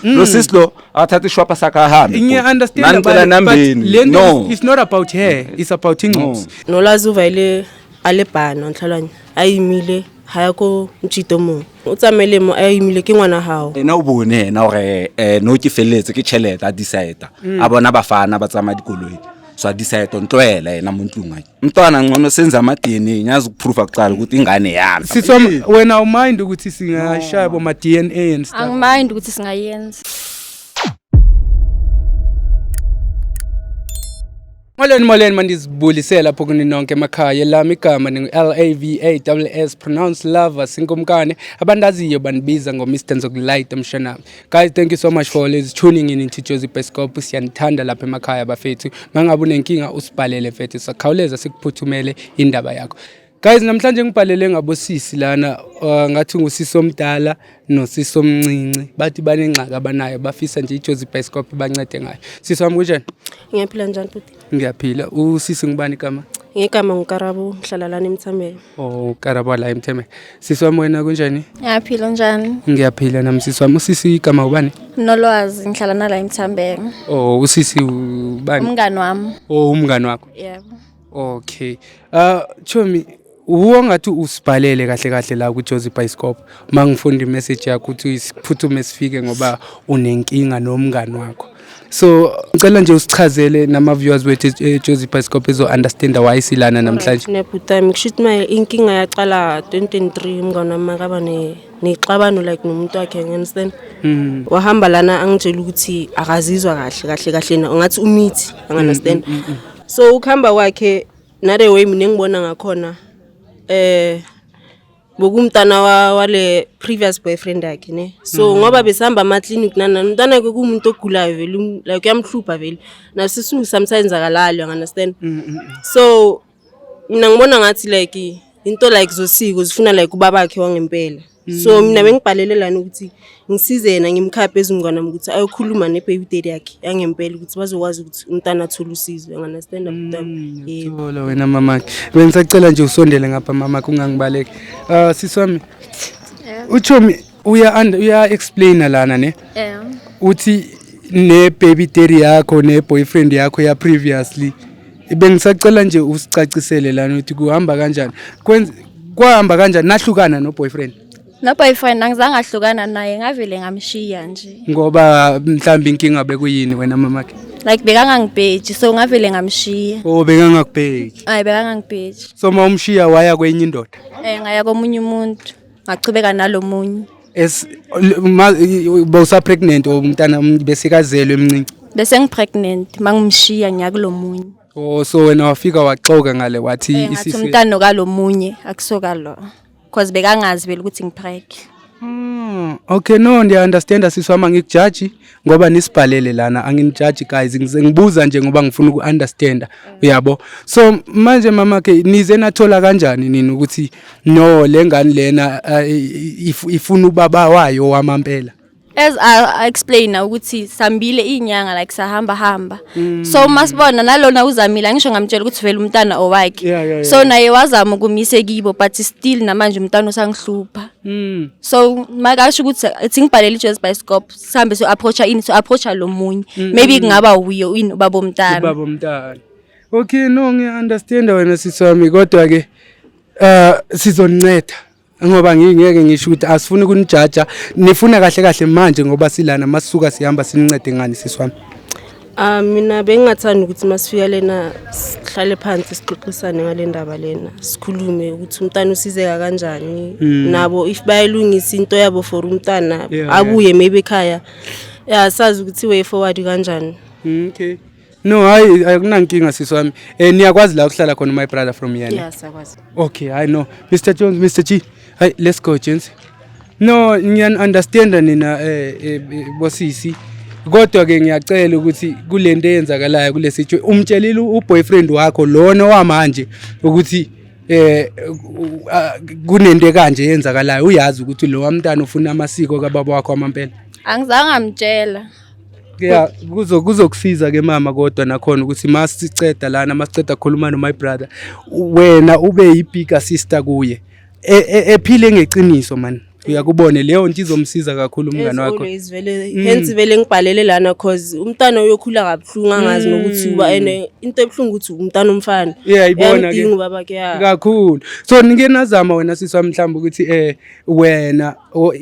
Lo sisi lo akathatha ishwapha sakhe ahambe. Ngiya-understand Nangicela but nambeni. le nto No. it's not about her, it's about ingcosi. Nolwazi uvaile a le bana ntlhalwanya a imile ha ya ko ntšhito mongwe o tsamaile mo a imile ke ngwana gago. Ena o bone yena gore no ke felletse ke tšhelete a decide a bona bafana ba tsamaya dikoloi so a decide ntlohela yena mo ntlong ake mntwana ngcono senza ama-DNA ngiyazi ukuproofa kuqala ukuthi ingane yami. Sisi wami, wena umind ukuthi singashaya boma DNA and stuff? Angimind ukuthi singayenza. Molweni molweni, mandizibulisele lapho kuni nonke emakhaya. Lami igama ningu-Lavass, pronounce lover sinkumkane. Abandaziyo bandibiza ngo-Mr Nzokulight mshanami. Guys, thank you so much for always tuning in into Jozi Bioscope. Siyanithanda lapha emakhaya bafethu. Mangabe unenkinga usibhalele mfethu, sakhawuleza sikuphuthumele indaba yakho. Guys, namhlanje ngibhalele ngabosisi lana, ngathi ngusisi omdala nosisi omncinci. Bathi banengxaki abanayo, bafisa nje iJozi Bioscope bancede ngayo. Sisi wami, kunjani? Ngiyaphila, njani bhuti? Ngiyaphila. Usisi ngubani igama? Ngegama nguKarabo, ngihlala lana eMthambeka. Oh, Karabo la eMtheme. Sisi wami, wena kunjani? Ngiyaphila, njani? Ngiyaphila nami sisi wami. Usisi igama ubani? Nolwazi, ngihlala nala eMthambeka. Oh, usisi ubani? Umngani wami. Oh, umngani wakho. Yebo. Okay. Chomi, uwo ngathi usibhalele kahle kahle la ku Jozi Bioscope. Mangifunda imessage yakho uthi isiphuthume sifike ngoba unenkinga nomngani wakho. So, ngicela nje usichazele nama viewers wethu eJozi Bioscope ezo understand why silana namhlanje. Nebhutami kusho ukuthi maye inkinga yaqala 2023, umngane wami makaba nexabano like nomuntu wakhe, understand? Wahamba lana angitshela ukuthi akazizwa kahle kahle kahle na ngathi umithi, understand? So ukuhamba kwakhe nale way mina engibona ngakhona bokumntana wale previous boyfriend yakhe ne. So ngoba besihamba ama-clinic nani, umntana wakhe kuwumuntu ogulayo vele, like uyamhlupha vele nasisu sometimes akalali, you understand? So mina ngibona ngathi like into like zosiko zifuna like ubabakhe wangempela. So mina bengibhalele lana ukuthi ngisize yena, ngimkhaphe ezimngane wami ukuthi ayokhuluma ne-baby daddy yakhe yangempela ukuthi bazokwazi ukuthi umntana athole usizo, you understand, bhuti? Yebo. Thola wena mamakhe. Bengisacela nje usondele ngapha mamakhe, ungangibaleki. Sisi wami. Uchomi uya explain lana ne. Uthi ne baby daddy yakho ne boyfriend yakho ya previously. Bengisacela nje usicacisele lana ukuthi kuhamba kanjani. Kwenza kwahamba kanjani, nahlukana no boyfriend? No boyfriend angizange ahlukana naye, ngavele ngamshiya nje. Ngoba mhlawumbe inkinga bekuyini wena mamakhe? Like bekangangibheji, so ngavele ngamshiya. Oh, bekangakubheki. Hayi, bekangangibheji. So mawumshiya waya kwenye indoda. Ngaya komunye umuntu. Ngachubeka nalomunye. Es ma bawusa pregnant or umntana besikazelwe emncinci? Bese ngipregnant mangimshiya ngiya kulomunye. Oh, so wena wafika waxoka ngale wathi Ngathi isisi umntana kalomunye akusoka lo. Cause bekangazi vele ukuthi ngipreg. Okay, no, ndiya understand sisi wami, angikujaji ngoba nisibhalele lana, anginijaji guys, ngize ngibuza nje ngoba ngifuna uku-understanda, uyabo? So manje mama ke, nize nathola kanjani nini ukuthi no, le ngane lena ifuna ubaba wayo wamampela? As I explain ukuthi sambile inyanga, like sahamba hamba. So masibona nalona uzamile, angisho ngamtshela ukuthi vele umntana owakhe. So naye wazama ukumise kibo, but still namanje umntana usangihlupha. So makasho ukuthi ethi ngibhalele iJozi Bioscope sihambe so approacha ini, so approacha lo munye. Maybe kungaba uyo ini ubaba omntana. Ubaba omntana. Okay, no, ngiya understand wena sisi wami, kodwa ke sizonceda ngoba ngingeke ngisho ukuthi asifuni ukunijaja, nifuna kahle kahle manje ngoba silana masisuka sihamba sinincede ngani sisi wami? Ah, mina bengingathanda ukuthi masifika lena sihlale phansi sixoxisane ngale ndaba lena, sikhulume ukuthi umntana usizeka kanjani, nabo if bayilungisa into yabo for umntana abuye maybe ekhaya, ya sazi ukuthi way forward kanjani. Okay. No, hayi, akunankinga sisi wami. Niyakwazi la ukuhlala khona my brother from here? Yeah, siyakwazi. Okay, I know. Mr Jones, Mr G. Hey, let's go gents. No, ngiyan understand nina bosisi. Kodwa ke ngiyacela ukuthi kulento eyenzakalayo kule situation umtshelile uboyfriend wakho lona wamanje ukuthi kunento kanje eyenzakalayo, uyazi ukuthi lo wamntana ufuna amasiko kababa wakho amampela? Angizange ngamtshela. Yeah, kuzokusiza ke mama, kodwa nakhona ukuthi masiceda lana, masiceda ukukhuluma no my brother, wena ube yi bigger sister kuye, ephile ngeqiniso man. Uyakubone leyo nto izomsiza kakhulu umngane As wakho. always vele, hence vele ngibhalele lana, cause umntwana uyokhula kabuhlungu, angazi nokuthi uba, and into ebuhlungu ukuthi umntwana umfana. Yeah, ibona ke. Uyamdinga ubabakhe, ya. Kakhulu. So nike nazama wena sisi wami mhlawumbe ukuthi wena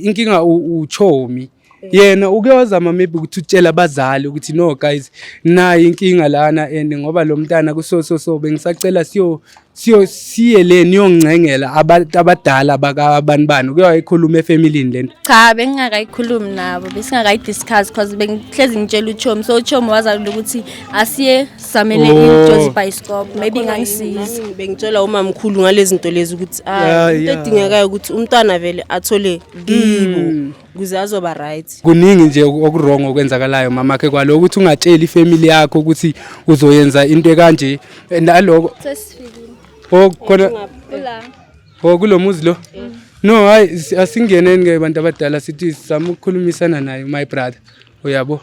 inkinga uchomi yena uke wazama maybe ukuthi utshele abazali ukuthi, "No guys, nayi inkinga lana, and ngoba lo mntana kuso so so bengisacela siyo siye le niyongcengela abantu abadala bakabani bani." Uke wayikhuluma efamilini lento? Cha, bengingakayikhulumi nabo, besingakayi-discuss, cause bengihlezi ngitshela uchomi, so uchomi wazalula ukuthi asiye samele iJozi Bioscope, maybe ingangisiza. Nami bengitshela umamkhulu ngalezi zinto lezi ukuthi ah, into edingekayo ukuthi umntwana vele athole kibo ukuze azoba right. Kuningi nje oku-wrong okwenzakalayo, mamakhe, kwalo ukuthi ungatsheli ifamily yakho ukuthi uzoyenza into ekanje naloko. Sesifikile. Oh, khona. Kula. Oh, kulo muzi lo. No, hayi, asingeneni ke bantu abadala, sithi sizama ukukhulumisana naye my brother, uyabo.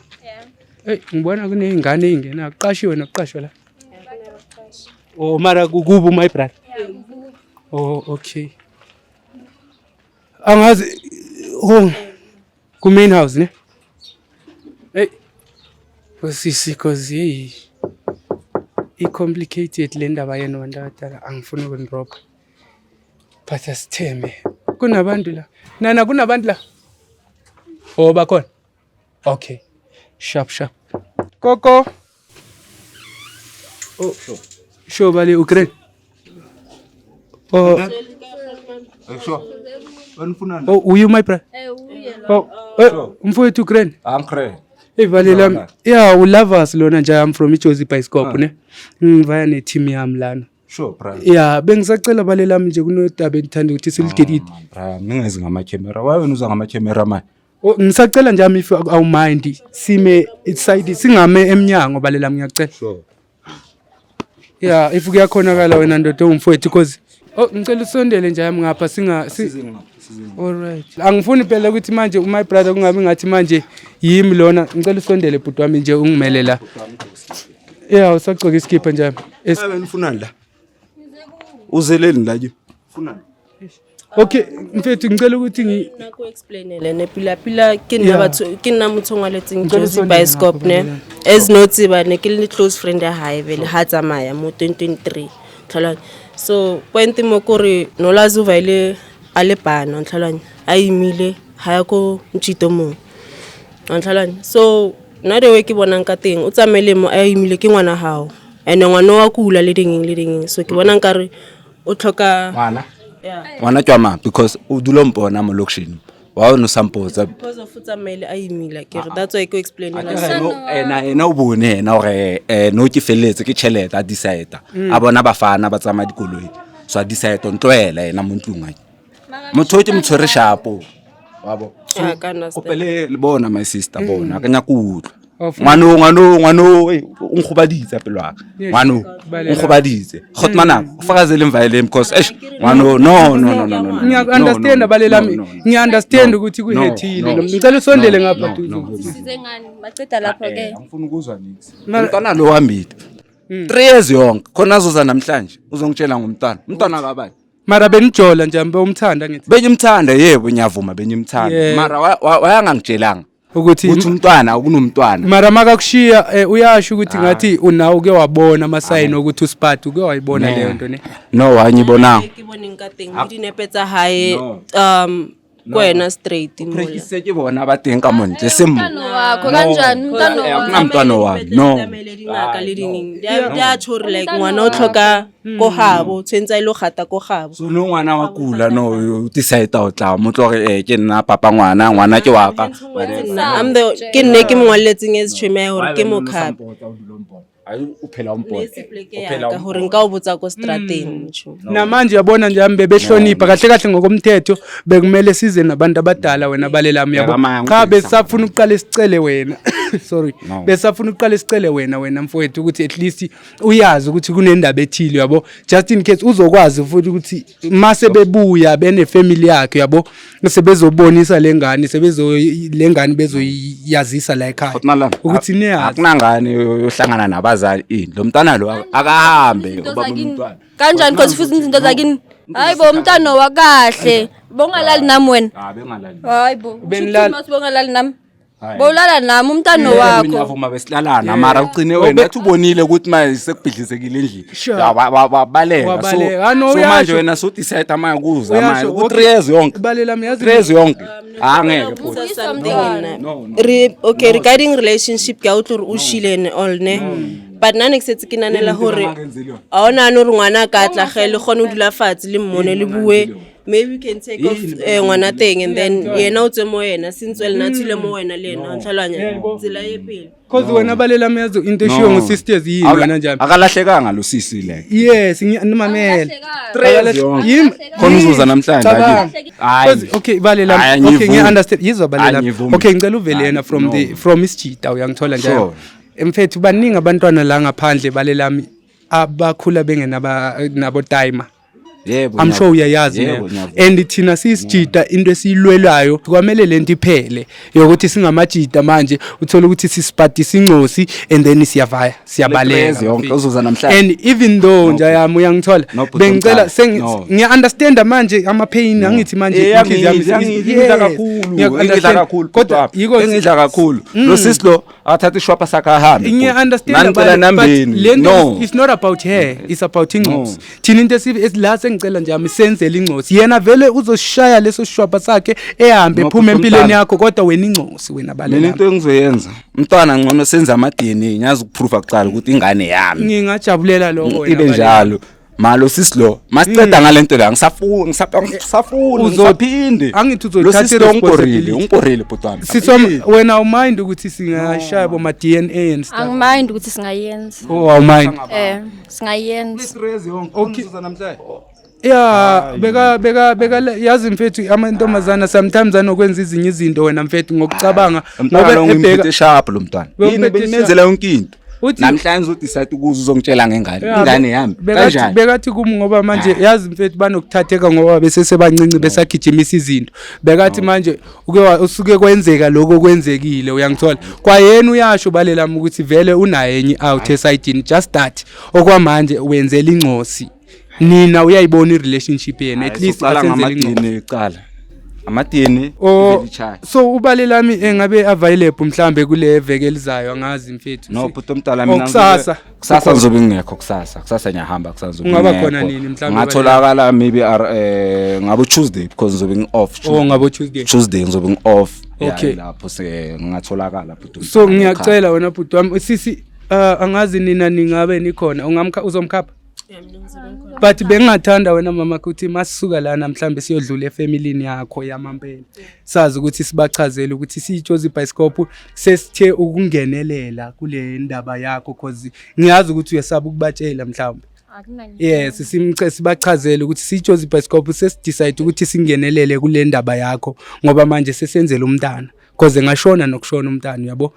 Hey, ngibona kuney'ngane ey'ngena, kuqashiwe nokuqashwa la. Oh, mara kukubo my brother. Oh, okay. Angazi, oh, ku main house ne? Hey. Osisi, cause hey, i-complicated le ndaba yenu bantu abadala, angifuni ukunirobha. But asithembe. Kunabantu la. Nana, kunabantu la. Oh, bakhona. Okay. Sharp sharp. Koko. Oh, sure bale Ukraine. Oh, Sure. Wanifunani? Oh, uyu my brother. Uye. Oh, mfowethu Ukraine. Angikre. Hey bale lami. Yeah, ulovers lona nje, I'm from iJozi Bioscope ne. Ngivaya ne team yami lana. Sure, bra. Yeah, bengisacela bale lami nje kunodaba engithanda ukuthi siligedide. Bra, ningezi ngama-camera. Why wena uza ngama-camera manje? Oh, ngisacela nje ami if awumind sime side, singame eminyango bale lami, ngiyacela. Sure. Yeah, if kuyakhonakala wena ndoda ungumfowethu, because oh, ngicela usondele nje yami ngapha singa si. All right. Angifuni phela ukuthi manje my brother kungabi ngathi manje yimi lona. Ngicela usondele bhuti wami nje ungimele la. Yeah, usagcoka iskipa nje. Wena ufunani la? Uzeleni la ke? Funani? Okay, mfethu, ngicela ukuthi ngi Nako explainele ne pila pila ke nna batho, ke nna motho o ngwaletseng Ngicela Jozi usondele Bioscope ngapha, ne. Balelami. As no tseba ne ke le close friend ya hae vele ha tsamaya mo 2023, tlhaloganya. So point mo kore Nolazi o vaile a le bana, tlhaloganya, a imile ha ya ko ntšhito mongwe, wa ntlhaloganya. So nna the way ke bonang ka teng, o tsamaile mo a imile ke ngwana gago, and ngwana wa kula le dingeng le dingeng, so ke bona nkare o tlhoka. Ngwana. Yeah. Ngwana ke wa mang? Because o dula o mpona mo location. Wa o no sampotsa. Because of o tsamaile a imile, ke re that's why ke o explainela. Ena o bone ena gore no ke felletse ke tšhelete, a decide a bona bafana ba tsamaya dikoloi, so a decide ntlohela ena mo ntlong ake motho o ke mo tshwere shapo wa bo. Yeah, ka understand. Kopele le bona my sister, bona ke nyaka go utlwa. Of Ngwano o nkgobaditse pelo ya ka. Ngwano o nkgobaditse gotmana o fakazele mvaeleng because eish, ngwano, no no no no no no. Ngiya-understand bale lami. No, no, no. Ngiya-understand No, ukuthi no, kuhethile. no. Ngicela usondele No, ngapha no, duze. no. Size ngani maceda lapho ke? Angifuni ukuzwa nix. Umntwana lo wambili 3 years yonke khona azoza namhlanje uzongitshela ngomntwana, umntwana kabani? Mara benijola nje, ambe umthanda ngithi. Benyimthanda, yebo, ngiyavuma, benyimthanda. Mara wayangangitshelanga ukuthi ukuthi umntwana kunomntwana. Mara makakushiya uyasho ukuthi ngathi unawo uke wabona amasayini okuthi usiphathe, uke wayibona leyo nto ne? No, wanyibonanga. Ke boneng ka teng le dinepe tsa hae, No. ko wena straight mola. Prekise ke bona ba teng ka montle se mo. Umntwana wakho kanjani, umntwana wakho? Akunamntwana wami, no. Tsamaile dingaka le dingeng di a tjho hore like ngwana o tlhoka ko gabo, tshwanetse a ile go gata ko gabo. So no, ngwana wa kula, no, o decide o tla mo tlo gore ke nna papa ngwana, ngwana ke wa ka. I'm the ke nne ke mo ngwaletseng as tšhomi ya hore ke mo khape. O phela o mpona. Ne se pleke ya ka hore nka o botsa ko strateng motho. Namanje uyabona nje ami bebehlonipha kahle kahle ngokomthetho, bekumele size nabantu abadala wena balelami, yabo. Yakamanga, Cha, ngibhekisa. Besafuna ukuqala isicele wena, sorry. No. Besafuna ukuqala isicele wena mfowethu ukuthi at least uyazi ukuthi kunendaba ethile, yabo, just in case uzokwazi futhi ukuthi mase bebuya bene family yakhe, yabo, sebezobonisa lengane, sebezo lengane bezoyazisa la ekhaya Khotmalami, ukuthi niyazi. Akunangane yohlangana nabazali ini lo mntwana lo akahambe Izinto ubaba zakini. umntwana. Kanjani? Because futhi izinto zakini. Hayi bo, umntwana wakahle. Bongalali nami wena. Ah, bengalali. Hayi bo. Benilala- Uthi bongalali nami. Hayi. Bowulala nami umntwana wakho. Ngiyavuma besilalana mara ugcine wena athi ubonile ukuthi manje sekubhidlizekile endlini. Sure. Ya, wabaleka. So Wabaleka. Ah, no, so uyasho. manje wena sudecide manje kuza manje Uyasho, ku okay. 3 years yonke. Balela mi, yazi 3 years yonke. Ah, ngeke bhuti. Buyiswa Something umntwana. nna. No, no. Okay, regarding relationship ke a utlwe gore o shile and all ne, but nna ne ke setse ke nanela Yini into gore engangenzeli yona? a o nagane gore ngwana a ka tla ge le kgone go dula fatshe le mmone le bue. Maybe you can take off Yini ngwana teng and then yena o tswe mo wena since le nna tswile mo wena le yena o tlhaloganya tsela ye pele. Cause wena balela mi, yazi into eshiwo ngu-sisters yini wena njani? Akalahlekanga lo sisi le. Yes, nimamele. 3 years yonke. Yimi- Khona uzuza namhlanje. Cabanga. Hayi. Hayi. Okay, balela Hayi, mi. Okay, angivumi. ngiya-understand. Yizwa balela mi. Angivumi. Okay, ngicela uvele yena from No. the from isijita uyangithola nje. Sure. Mfethu, baningi abantwana la ngaphandle balelami abakhula bengenaba nabo timer. Yebo. I'm sure uyayazi Yebo, leyo. ngiyavuma. And thina siyisijita into esiyilwelayo kwamele lento iphele yokuthi singamajita manje uthola ukuthi sisipatisa incosi and then siyavaya siyabaleka Leprezi yonke, mfethu. uzuza namhlanje. And even though nje yami uyangithola No, bhuti bengicela omdala. No. ngiya-understanda manje ama-pain angithi manje Eh, inhliziyo yami yangidla yes, kakhulu, ngiyaku-understand. ingidla kakhulu Kodwa bhuti yiko wami. Engidla kakhulu lo sisi lo akathatha ishwapha sakhe ahambe. Ngiya-understand Nangicela but nambeni lento no it's not about her, it's about ingcosi. Thina into la sengicela nje ami senzele ingcosi, yena vele uzoshaya leso shwapha sakhe ehambe No, ephume bhuti empilweni omdala. yakho, kodwa wena ingcosi wena Mina balela. into engizoyenza, umntwana ngcono senze ama-DNA, ngiyazi ukuproofa kuqala ukuthi ingane yami. Ngingajabulela lokho wena Ibe balela. njalo malo sisi lo masiceda ngale nto la ngisafuni ngisafuni ngisaphinde. Angithi Lo uzothatha sisi lo ungiborile, i-responsibility. ungiborile bhuti wami. Sisi wami, wena awumind ukuthi singashaya boma DNA and stuff? Angimind ukuthi singayenza. Oh, awumind? Eh, singayenza. Okay. Ya, beka beka beka yazi mfethu, amantombazana sometimes anokwenza ezinye izinto wena mfethu ngokucabanga Umntwana lo ebheka ngimphethe sharp lo mntwana. Yini Bewumphethe bengimenzela yonke into. Namhlanje udecide ukuza uzongitshela ngengane, Ya, ingane yami kanjani? Bekathi kum ngoba manje yazi mfethu banokuthatheka ngoba besesebancinci besagijimisa izinto. Bekathi manje uke usuke kwenzeka lokho okwenzekile uyangithola. Kwayena uyasho balelami ukuthi vele unaye enye out esayidini, just that okwamanje wenzela ingcosi. Nina uyayibona i-relationship yenu, at least Soqala asenzele ingcosi. ngama-DNA kuqala, ama-DNA. Oh, ivele ichaye. So ubalelami engabe available mhlambe kule veke elizayo, angazi mfethu. No bhuti omdala, Oh, mina kusasa. Kusasa ngizobe ngingekho, kusasa ngiyahamba, kusasa ngizobe Ungaba ngingekho. khona nini mhlawumbe? Ngatholakala maybe ngabo Tuesday because ngizobe ngi-off. Oh, ngabo Tuesday. Tuesday ngizobe ngi-off. Yeah, Okay. lapho se ngingatholakala bhuti So omdala. ngiyacela wena bhuti wami, sisi, angazi nina ningabe nikhona, ungamkha uzomkhapha, but bengingathanda wena mama ukuthi masisuka lana mhlambe siyodlula efamilini yakho yamampela, sazi ukuthi sibachazele ukuthi siyiJozi Bioscope sesithe ukungenelela kule ndaba yakho, cause ngiyazi ukuthi uyesaba ukubatshela mhlawumbe. Yes, simce sibachazele ukuthi siyiJozi Bioscope sesidecide ukuthi singenelele kule ndaba yakho ngoba manje sesenzele umntana, cause ngashona nokushona umntana uyabo,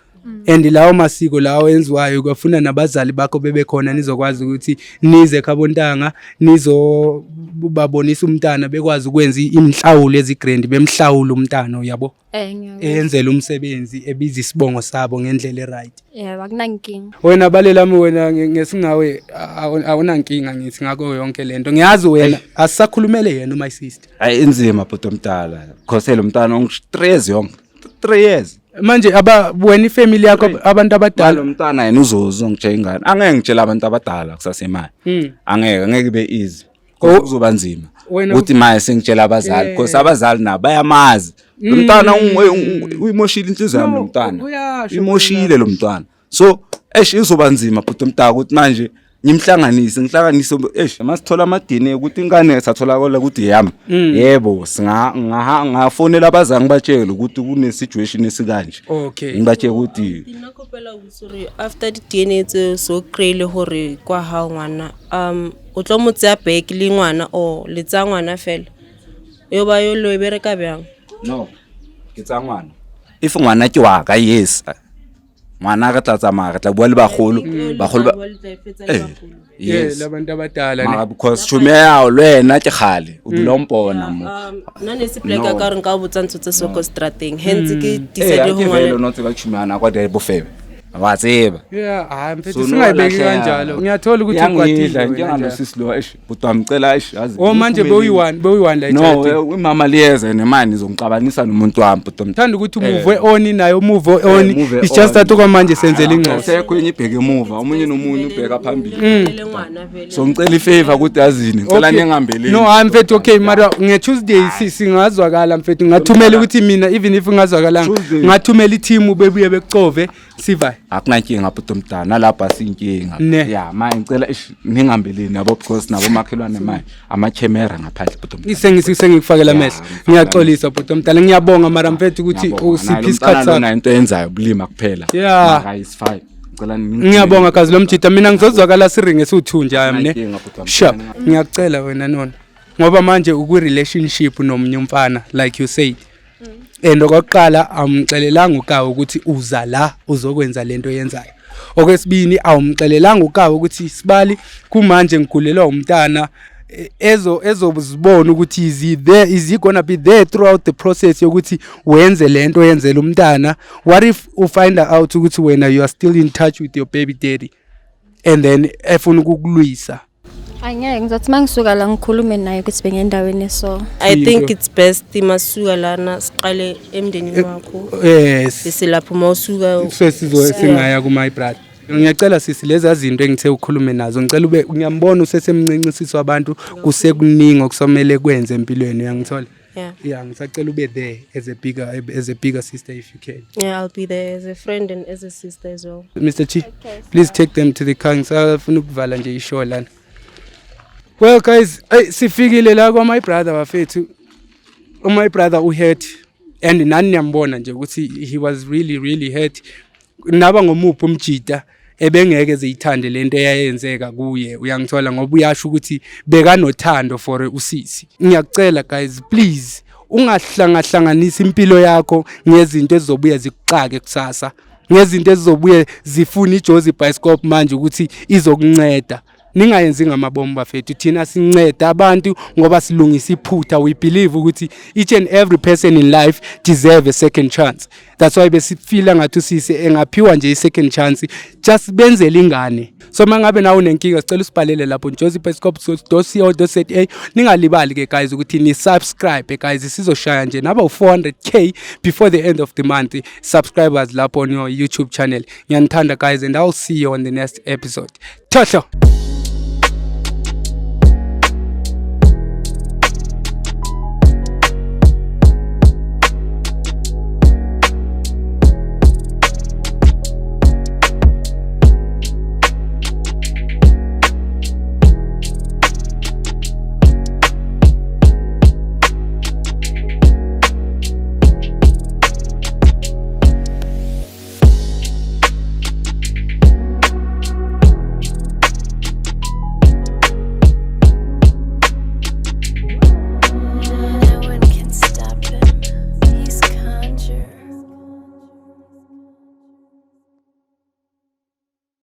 and lawo masiko lawo enziwayo kwafuna nabazali bakho bebekhona, nizokwazi ukuthi nize khabontanga nizobabonisa umntana, bekwazi ukwenza inhlawulo ezigrand, bemhlawula umntana uyabo. Eh, ngiyakuzwa. Eyenzela umsebenzi ebiza isibongo sabo ngendlela eright. Yebo, akunankinga. Wena balelami wena ngesingawe awunankinga ngithi ngakho yonke lento, ngiyazi wena asisakhulumele yena my sister. Hayi, inzima bhuti omdala, khosele umntwana ongu-3 years yonke, 3 years. Manje aba wena ifamily yakho abantu abadala? Lo mntwana yena uzongitshela ingane, angeke ngitshela abantu abadala kusasemali. Angeke ibe easy. Oh. Kuzoba nzima Wena- ukuthi manje sengitshela abazali, because abazali nabo bayamazi lo mntwana uyimoshile inhliziyo yami lo No, mntwana. uyasho. Uyimoshile lo mntwana, so eish, izoba nzima bhuti omdala ukuthi manje ngimhlanganise ngihlanganise, eish, masithola ama-DNA ukuthi ingane satholakala ukuthi yami, yebo, ngafonela abazali ngibatshele ukuthi kune situation esikanje. Ngibatshele ukuthi Nna kgopela ho botsa hore after di-DNA tseo so kry-ile hore kwa hao ngwana, o tlo mo tseya back le ngwana or le tseya ngwana fela yo ba yo lo e bereka bjang? No, ke tsa ngwana. If ngwana ke wa ka, yes, ngwana re tla tsamaya, re tla bua le bagolo, bagolo ba Yeah, yes. labantu abadala ne. Mara because tšhomi ya hao le wena ke kgale o dula o mpona mo. Nna ne se plek ka gore nka o botsa ntho tse so ko strateng, hence ke Ee, decide ha ho ke vele ngwana. o no tseba tšhomi yana kwa di bofebe. Wa tseba. Yeah, hayi mfethu, So, singayibeki nowalahleka. kanjalo. Ngiyathola ukuthi Iyangidla ukwatile wena njengalo nje. sisi lo, eish, bhuti wami, ngicela, eish, yazi. Oh, manje bewuyi-one, bewuyi-one la No, ejardini. imama liyeza nemani izongixabanisa nomuntu wami, bhuti wami. Thanda ukuthi umove on naye, umove on. Move It's just on. that okwamanje senzele ingxoxo. Sekho enye ibheke emuva, omunye nomunye ubheka phambili. Vele ngwana vele. So ngicela ifavor ukuthi, yazini, ngicela Okay. ningihambeleni. No, hayi mfethu, okay, mara nge-Tuesday singazwakala mfethu. Ngathumela ukuthi mina, even if ngazwakalanga, Tuesday. ngathumela i-team bebuye bekucove sivaye. Akunankinga, bhuti omdala, nalapho asinkinga. Ne. Ya, manje ngicela, eish, ningihambeleni yabo, because nabomakhelwane manje amakhemera ngaphandle, bhuti omdala. Sengikufakela Ya, amehlo. ngifakela. Ngiyaxolisa, bhuti omdala, ngiyabonga mara mfethu ukuthi Ngiyabonga. usiphe Naye lo isikhathi mntana sakho. lona into enzayo ubulima kuphela. Yeah. Mara is fine. Ngicela Ngiyabonga kazi lo mjida, mina ngizozwakala siringe esiwu-two nje ayam ne. Akunankinga, bhuti wami. Sharp. Ngiyakucela wena nona, ngoba manje ukwi-relationship nomunye umfana, like you said, and okokuqala awumxelelanga ukawe ukuthi uza la uzokwenza lento oyenzayo. Okwesibini, awumxelelanga ukawe ukuthi sibali kumanje ngigulelwa umntana, ezo ezozibona ukuthi is he there, is he gonna be there throughout the process yokuthi wenze lento oyenzela umntana. What if ufind out ukuthi wena you are still in touch with your baby daddy and then efuna ukukulwisa? Angeke, ngizothi uma ngisuka la ngikhulume naye ukuthi bengendaweni eso. I think Into. it's best masuka lana siqale emndenini wakho. Yes. Bese lapho mawusuka Sesizo singaya ku my brother. Ngiyacela sisi, lezi zinto engithe ukhulume nazo, ngicela ube, ngiyambona usesemncinci sisi wabantu, kusekuningi okusomele kwenze empilweni, uyangithola? Yeah. Yeah, ngisacela ube there as a bigger sister if you can. Yeah, I'll be there as a friend and as a sister as well. Mr. Chi, please take them to the car. Ngisafuna ukuvala nje ishow lana. Well guys, ay, sifikile la kwa my brother bafethu. My brother uhurt and nani niyambona nje ukuthi he was really really hurt. Naba ngomuphi umjida ebengeke ziyithande lento eyayenzeka kuye, uyangithola, ngoba uyasho ukuthi bekanothando for usisi. Ngiyakucela guys, please ungahlangahlanganisi impilo yakho ngezinto ezizobuya zikuxake kusasa, ngezinto ezizobuye zifuna iJozi Bioscope manje ukuthi izokunceda. Ningayenzi ngamabomu bafethu. Thina sinceda abantu ngoba silungisa iphutha. We believe ukuthi each and every person in life deserve a second chance. That's why besifila ngathi usisi engaphiwa nje i-second chance, just benzele ingane. So mangabe nawe unenkinga, sicela usibhalele lapho josiebioscope.co.za. Ningalibali ke guys ukuthi ni subscribe guys, sizoshaya nje naba u-400K before the end of the month subscribers lapho on your YouTube channel. Ngiyanithanda guys, and I'll see you on the next episode. Thohlo.